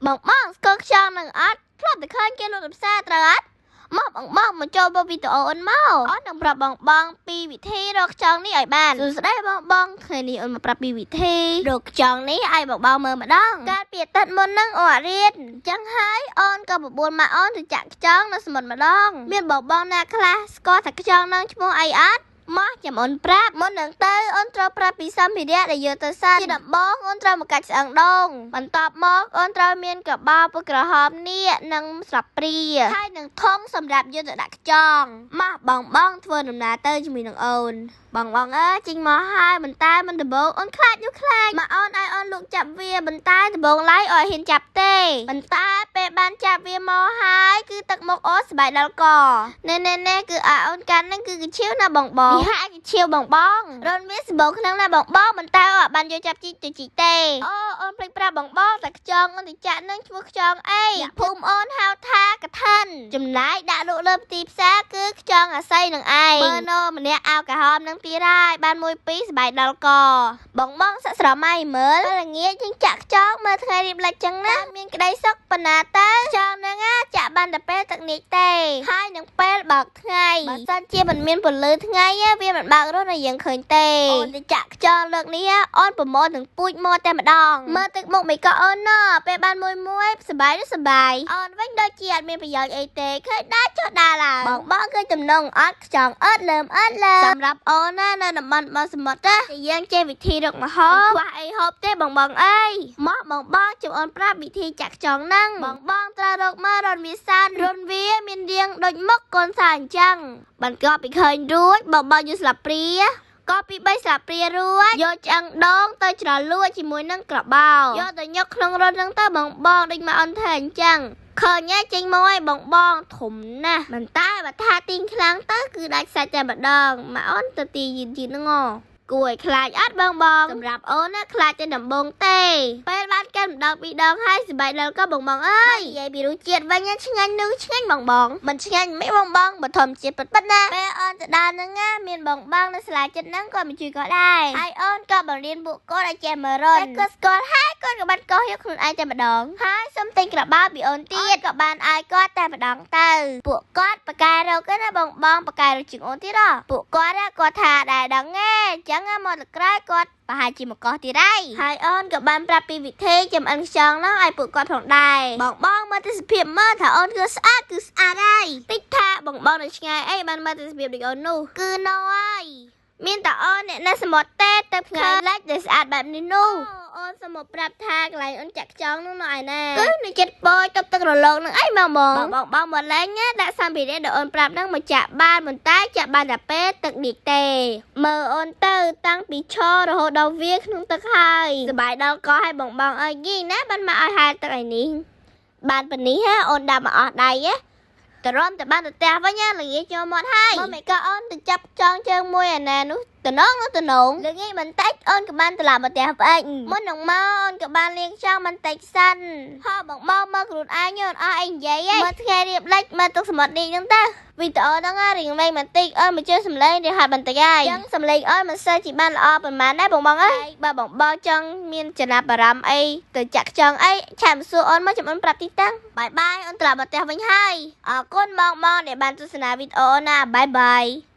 បងបងស្គាល់ខ្យងនឹងអត់ធ្លាប់តែឃើញគេលក់នៅផ្សារត្រូវអត់មកបងបងមកចូលមកវីដេអូអូនមកអូននឹងប្រាប់បងបងពីវិធីរកខ្យងនេះឲ្យបានសួស្តីបងបងថ្ងៃនេះអូនមកប្រាប់ពីវិធីរកខ្យងនេះឲ្យបងបងមើលម្ដងកាលពីអាទិត្យមុនហ្នឹងអូនអត់រៀនអញ្ចឹងហើយអូនក៏បបួលម៉ាក់អូនទៅចាក់ខ្យងនៅសមុទ្រម្ដងមានបងបងណាខ្លះស្គាល់ថាខ្យងហ្នឹងឈ្មោះអីអត់មកចាំអូនប្រាប់មុននឹងទៅអូនត្រូវប្រាប់ពីសម្ភារៈដែលយកទៅសិនជាដំបូងអូនត្រូវមកកាច់ស្អឹងដូងបន្ទាប់មកអូនត្រូវមានកបោពណ៌ក្រហមនេះនិងស្លាបព្រាហើយនឹងធុងសម្រាប់យកទៅដាក់ខ្យងមកបងបងធ្វើដំណើរទៅជាមួយនឹងអូនបងបងអើយចេញមកហើយបន្តែមិនដំបូងអូនខ្លាចនោះខ្លាចមកអូនឲ្យអូនលូកចាប់វាបន្តែដំបូងឡើយអូនហ៊ានចាប់ទេបន្តែពេលបានចាប់វាមកហើយគឺទឹកមុខអូនសប្បាយដល់កណែណែណែគឺឲ្យអូនកាន់ហ្នឹងគឺកឈៀវណាបងបងនេះហាក់កឈៀវបងបងរនវាសម្បូរក្នុងណាបងបងបន្តែអូនអត់បានយកចាប់ជីកទៅជីកទេអូអូនភ្លេចប្រាប់បងបងតែខ្យងអូនទៅចាក់ហ្នឹងឈ្មោះខ្យងអីអ្នកភូមិអូនហៅថាកឋិនចំណែកដាក់លក់លើទីផ្សារគឺខ្យងអាស័យនឹងឯងមើលណូម្នាក់អាវក្រហមនឹងទៀតហើយបានមួយពីរសប្បាយដល់កបងបងសាក់ស្រមៃមើលល្ងាចយើងចាក់ខ្យងមើលថ្ងៃរៀបលិចចឹងណាមានក្តីសុខប៉ុណ្ណាទៅខ្យងហ្នឹងចាក់បានតែពេលទឹកនេះទេហើយនឹងពេលបើកថ្ងៃបើសិនជាមិនមានពន្លឺថ្ងៃវាមិនបើករត់ឲ្យយើងឃើញទេអូនទៅចាក់ខ្យងលើកនេះអូនប្រមូលទាំងពូជមកតែម្ដងមើលទឹកមុខមិនក៏អូនណពេលបានមួយមួយសប្បាយឬសប្បាយអូនវិញដូចជាអត់មានប្រយោជន៍អីទេឃើញដើរចុះដើរឡើងបងបងឃើញទំនងអត់ខ្យងអត់លើមអត់លើមសម្រាប់អូនណានៅតំបន់បសមុទ្រណាយើងចេះវិធីរកម្ហូបខ្វះអីហូបទេបងបងអើយមកបងបងចាំអូនប្រាប់វិធីចាក់ខ្យងហ្នឹងបងបងត្រូវរកមើលរនវាសានរនវាមានរាងដូចមុខកូនសាអញ្ចឹងបន្ទាប់ពីឃើញរួចបងបងយកស្លាបព្រាក៏ពី3ស្លាបព្រារួចយកឆ្អឹងដងទៅច្រលួចជាមួយនឹងក្របោយកទៅញុកក្នុងរនហ្នឹងទៅបងបងដូចមកអូនធ្វើអញ្ចឹងឃើញចេញមកឲ្យបងបងធំណាស់មិនតែបើថាទីងខ្លាំងទៅគឺដាច់សាច់តែម្ដងមកអូនទៅទីយឺតយឺតហ្នឹងគួរឲ្យខ្លាចអត់បងបងសម្រាប់អូនណាខ្លាចតែដំបងទេពេលបានកាន់ម្ដងពីរដងហើយសប្បាយដល់ក៏បងបងអើយនិយាយពីរសជាតិវិញឆ្ងាញ់នោះឆ្ងាញ់បងបងមិនឆ្ងាញ់មិនបងបងបើធម្មជាតិពិតពិតណាពេលអូនទៅដល់ហ្នឹងណាមានបងបងនៅសាលាចិត្តហ្នឹងក៏មកជួយគាត់ដែរហើយអូនក៏បង្រៀនពួកគាត់ឲ្យចេះមើលរនតែគាត់ស្គាល់ហើយគាត់ក៏បានកោះយកខ្លួនឯងតែម្ដងហើយសុំទិញក្របោពីអូនទៀតក៏បានឲ្យគាត់តែម្ដងទៅពួកគាត់បកែរកណាបងបងបកែរកជាងអូនទៀតពួកគាត់គាត់ថាដែរដឹងទេអញ្ចឹងមកទៅក្រោយគាត់ប្រហែលជាមកកោះទៀតហើយហើយអូនក៏បានប្រាប់ពីវិធីចំអិនខ្យងហ្នឹងឲ្យពួកគាត់ផងដែរបងបងមើលទេសភាពមើលថាអូនគឺស្អាតគឺស្អាតហើយតិចថាបងបងនៅឆ្ងាយអីបានមើលទេសភាពដូចអូននោះគឺណហើយមានតែអូនអ្នកនៅសមុទ្រទេទៅថ្ងៃលិចដែលស្អាតបែបនេះនោះអូនសូមមកប្រាប់ថាកន្លែងអូនចាក់ខ្យងនោះនៅឯណាគឺនៅចិត្តពយទប់ទឹករលកនឹងអីបងបងបងបងមកលេងដាក់សម្ភារៈដែលអូនប្រាប់នឹងមកចាក់បានប៉ុន្តែចាក់បានតែពេលទឹកនេះទេមើលអូនទៅតាំងពីឈររហូតដល់វាក្នុងទឹកហើយសប្បាយដល់កឲ្យបងបងអើយយីណាបានមកឲ្យហែលទឹកឯនេះបានប៉ុណ្នេះហ៎អូនដាក់មកអស់ដៃហ៎តរំទៅបានទៅផ្ទះវិញល្ងាចចូលមកហើយមកមិនក៏អូនទៅចាប់ចងជើងមួយអាណានោះតំណងនោះតំណងល្ងាចបន្តិចអូនក៏បានត្រឡប់មកផ្ទះវិញមុននឹងមកអូនក៏បានលាងចង់បន្តិចសិនហោបងមកមើលខ្លួនឯងអូនអស់អីនិយាយហីមើលថ្ងៃរៀបលិចមើលទឹកសមុទ្រនេះហ្នឹងទៅវីដេអូហ្នឹងរៀងវែងបន្តិចអូនមកជួយសំឡេងរៀងហាត់បន្តិចហើយអញ្ចឹងសំឡេងអូនមិនសូវជាបានល្អប៉ុន្មានដែរបងបងអើយបើបងបងចង់មានចំណាប់អារម្មណ៍អីទៅចាក់ខ្យងអីឆាមសួរអូនមកចាំអូនប្រាប់ទីតាំងបាយបាយអូនត្រឡប់មកផ្ទះវិញហើយអរគុណបងបងដែលបានទស្សនាវីដេអូណាបាយបាយ។